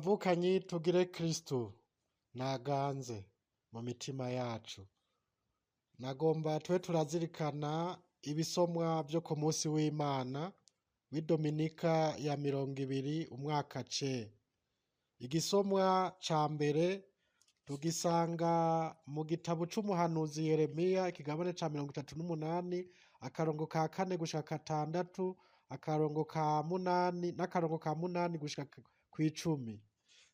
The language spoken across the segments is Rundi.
Bavukanyi, tugire Kristu naganze mu mitima yacu. Nagomba tube turazirikana ibisomwa vyo ku munsi w'Imana w'idominika ya 20 umwaka C. Igisomwa ca mbere tugisanga mu gitabo c'umuhanuzi Yeremiya, ikigabane ca 38, akarongo ka 4 gushika 6, akarongo ka 8 n'akarongo ka 8 gushika kw'icumi.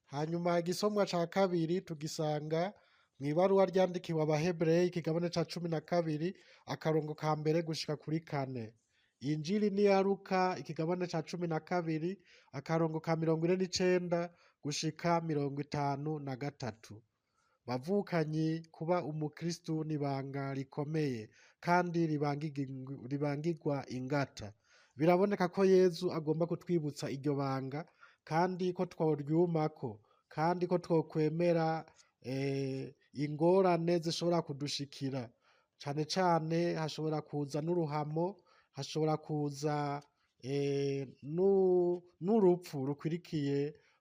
Hanyuma igisomwa ca kabiri tugisanga mw'ibaruwa ryandikiwe Abahebureyi, ikigabane ca 12, akarongo ka 1 gushika kuri 4. Injili ni iya Luka, ikigabane ca 12, akarongo ka 49 gushika 53. Bavukanyi, kuba umukristu n'ibanga rikomeye kandi ribangirwa ingata. Biraboneka ko Yezu agomba kutwibutsa iryo banga, kandi ko tworyumako, kandi ko twokwemera ingorane zishobora kudushikira. Cane cane hashobora kuza n'uruhamo, hashobora kuza n'urupfu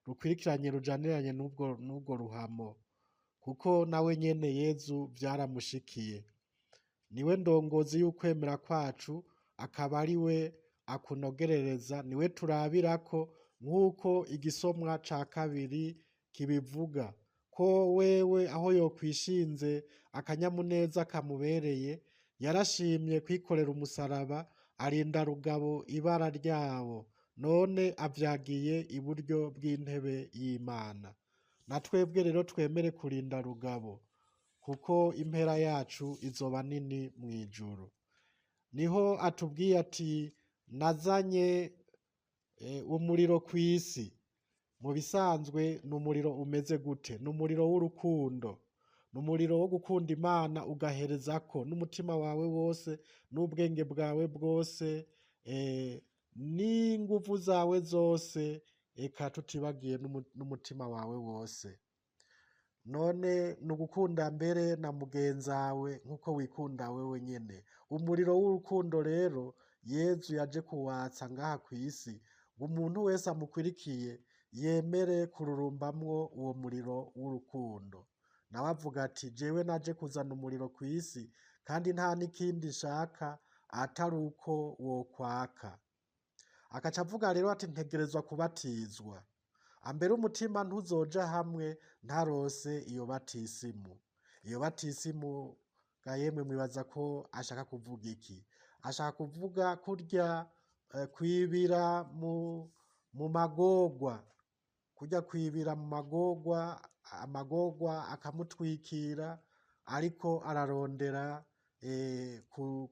rukwirikiranye rujaniranye n'ubwo ruhamo, kuko nawe nyene Yezu vyaramushikiye. Niwe ndongozi y'ukwemera kwacu, akaba ari we akunogerereza, niwe turabirako nk'uko igisomwa ca kabiri kibivuga, ko wewe aho yokwishinze akanyamuneza kamubereye, yarashimye kwikorera umusaraba, arinda rugabo ibara ryawo, none avyagiye iburyo bw'intebe y'Imana. Na twebwe rero twemere kurinda rugabo, kuko impera yacu izoba nini mw'ijuru. Niho atubwiye ati: nazanye umuriro kw'isi. Mu bisanzwe ni umuriro umeze gute? Ni umuriro w'urukundo, ni umuriro wo gukunda Imana ugaherezako n'umutima wawe wose, n'ubwenge bwawe bwose, n'inguvu zawe zose, eka tutibagiye n'umutima wawe wose. None ni ugukunda mbere na mugenzawe nk'uko wikunda wewe nyene. Umuriro w'urukundo rero Yezu yaje kuwatsa ngaha kw'isi, ngo umuntu wese amukwirikiye yemere kururumbamwo uwo muriro w'urukundo. Nawe avuga ati: jewe naje kuzana umuriro kw'isi, kandi nta n'ikindi nshaka atari uko wokwaka. Akaca avuga rero ati: ntegerezwa kubatizwa. Ambere umutima ntuzoja hamwe ntarose iyo batisimu. Iyo batisimu ga yemwe, mwibaza ko ashaka kuvuga iki? Ashaka kuvuga kurya kwibira mu magorwa, kurya kwibira mu magorwa, amagorwa akamutwikira, ariko ararondera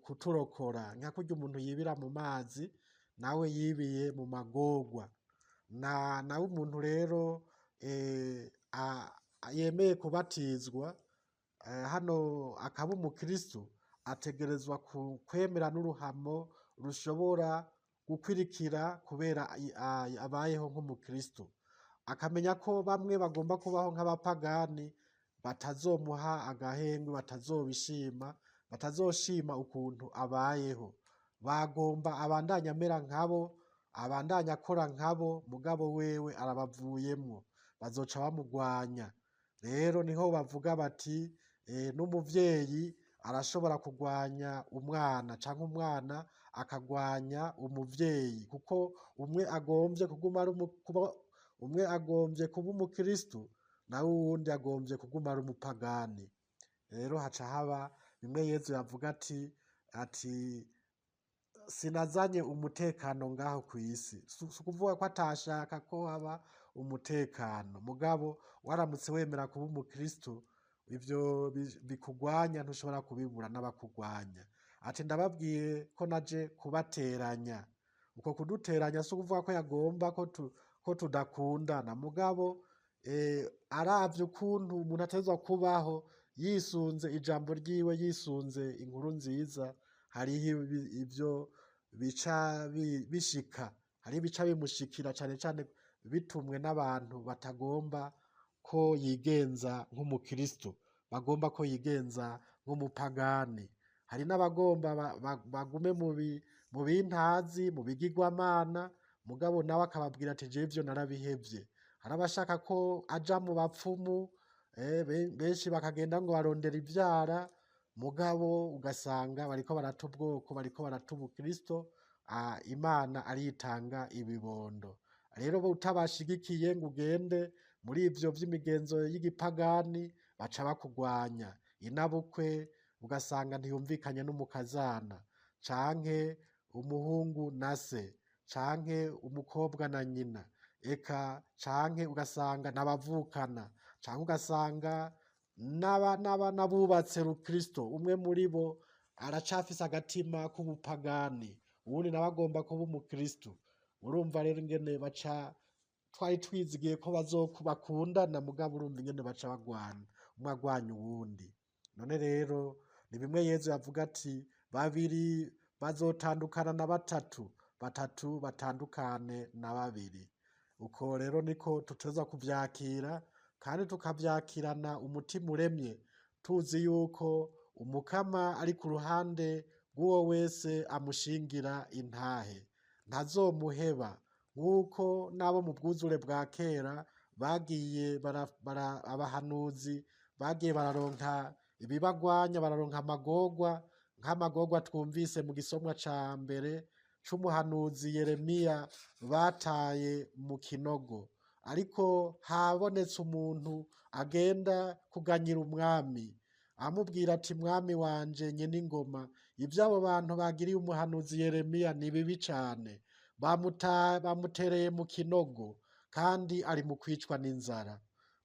kuturokora. Nka kurya umuntu yibira mu mazi, nawe yibiye mu magorwa. Nawe umuntu rero yemeye kubatizwa hano akaba umukristu, ategerezwa kwemera n'uruhamo rushobora gukwirikira kubera abayeho nk'umukristu. Akamenya ko bamwe bagomba kubaho nk'abapagani, batazomuha agahengwe, batazobishima, batazoshima ukuntu abayeho. Bagomba abandanya amera nkabo, abandanya akora nkabo, mugabo wewe arabavuyemwo, bazoca bamugwanya. Rero niho bavuga bati n'umuvyeyi arashobora kugwanya umwana, canke umwana akagwanya umuvyeyi, kuko umwe agomvye kuguma ari kuba, umwe agomvye kuba umukristu, nawe uwundi agomvye kuguma ari umupagani. Rero haca haba bimwe Yezu yavuga ati sinazanye umutekano ngaho kw'isi. Si ukuvuga ko atashaka ko haba umutekano, mugabo waramutse wemera kuba umukristu, ivyo bikugwanya ntushobora kubibura n'abakugwanya. Ati ndababwiye ko naje kubateranya. Uko kuduteranya si ukuvuga ko yagomba ko tudakundana, mugabo aravye ukuntu umuntu ategerezwa kubaho yisunze ijambo ryiwe, yisunze inkuru nziza, hariho ivyo bica bishika, hariho ibica bimushikira cane cane bitumwe n'abantu batagomba ko yigenza nk'umukristo, bagomba ko yigenza nk'umupagani. Hari n'abagomba bagume mu bintazi, mu bigirwamana, mugabo nawe akababwira ati jewe ivyo narabihevye. Hari abashaka ko aja mu bapfumu, benshi bakagenda ngo barondera ivyara, mugabo ugasanga bariko barata ubwoko, bariko barata ubukristo. Imana aritanga ibibondo. Rero utabashigikiye ngo ugende muri ivyo vy'imigenzo y'igipagani, baca bakugwanya. Inabukwe ugasanga ntiyumvikanye n'umukazana, canke umuhungu na se, canke umukobwa na nyina, eka canke ugasanga n'abavukana, canke ugasanga n'abubatse rukristo, umwe muri bo aracafise agatima k'ubupagani, uwundi nawe agomba kuba umukristo. Urumva rero ingene baca, twari twizigiye ko bakundana, mugabo urumva ingene baca bagwana, umwe agwanya uwundi. None rero ni bimwe Yezu yavuga ati babiri bazotandukana na batatu, batatu batandukane na babiri. Uko rero niko tuteza kuvyakira, kandi tukavyakirana umutima uremye, tuzi yuko Umukama ari ku ruhande rw'uwo wese amushingira intahe, ntazomuheba, nk'uko n'abo mu bwuzure bwa kera bagiye abahanuzi bagiye bararonka ibibagwanya, bararonka amagorwa, nk'amagorwa twumvise mu gisomwa ca mbere c'umuhanuzi Yeremiya bataye mu kinogo. Ariko habonetse umuntu agenda kuganyira umwami, amubwira ati mwami wanje nyene ingoma, ivy'abo bantu bagiriye umuhanuzi Yeremiya ni bibi cane, bamutereye mu kinogo kandi ari mu kwicwa n'inzara.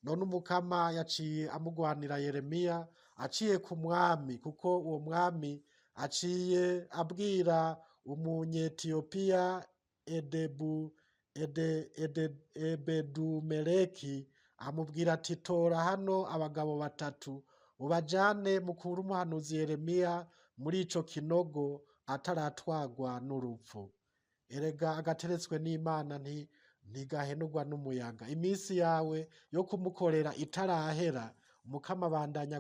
None Umukama yaciye amugwanira Yeremiya aciye ku mwami, kuko uwo mwami aciye abwira umunyetiyopiya Ebedumeleki, amubwira ati tora hano abagabo batatu ubajane mukure umuhanuzi Yeremiya muri ico kinogo ataratwagwa n'urupfu. Erega agateretswe n'Imana ntigahenurwa n'umuyaga. Iminsi yawe yo kumukorera itarahera, Umukama abandanya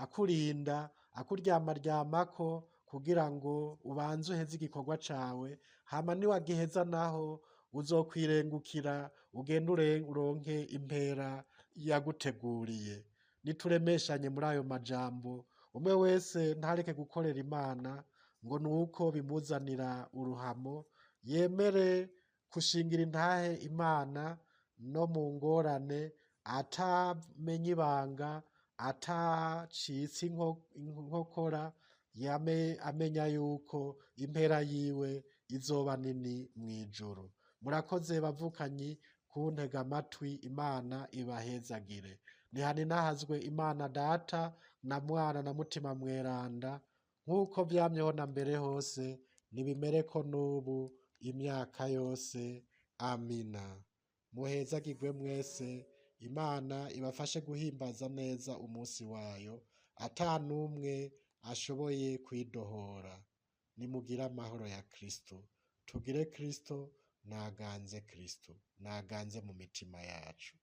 akurinda, akuryamaryamako kugira ngo ubanze uheze igikorwa cawe, hama niwagiheza naho uzokwirengukira ugende uronke impera yaguteguriye. Nituremeshanye muri ayo majambo, umwe wese ntareke gukorera Imana ngo nuko bimuzanira uruhamo, yemere gushingira intahe Imana no mu ngorane, atamenye ibanga, atacitse inkokora, yame amenya yuko impera yiwe izoba nini mw'ijuru. Murakoze bavukanyi kuntega amatwi, Imana ibahezagire. Nihaninahazwe Imana Data na Mwana na Mutima Mweranda, nk'uko vyamyeho na mbere hose, nibimereko n'ubu imyaka yose. Amina. Muhezagirwe mwese, Imana ibafashe guhimbaza neza umunsi wayo, ata n'umwe ashoboye kwidohora. Nimugire amahoro ya Kristo. Tugire Kristo, naganze Kristo, naganze mu mitima yacu.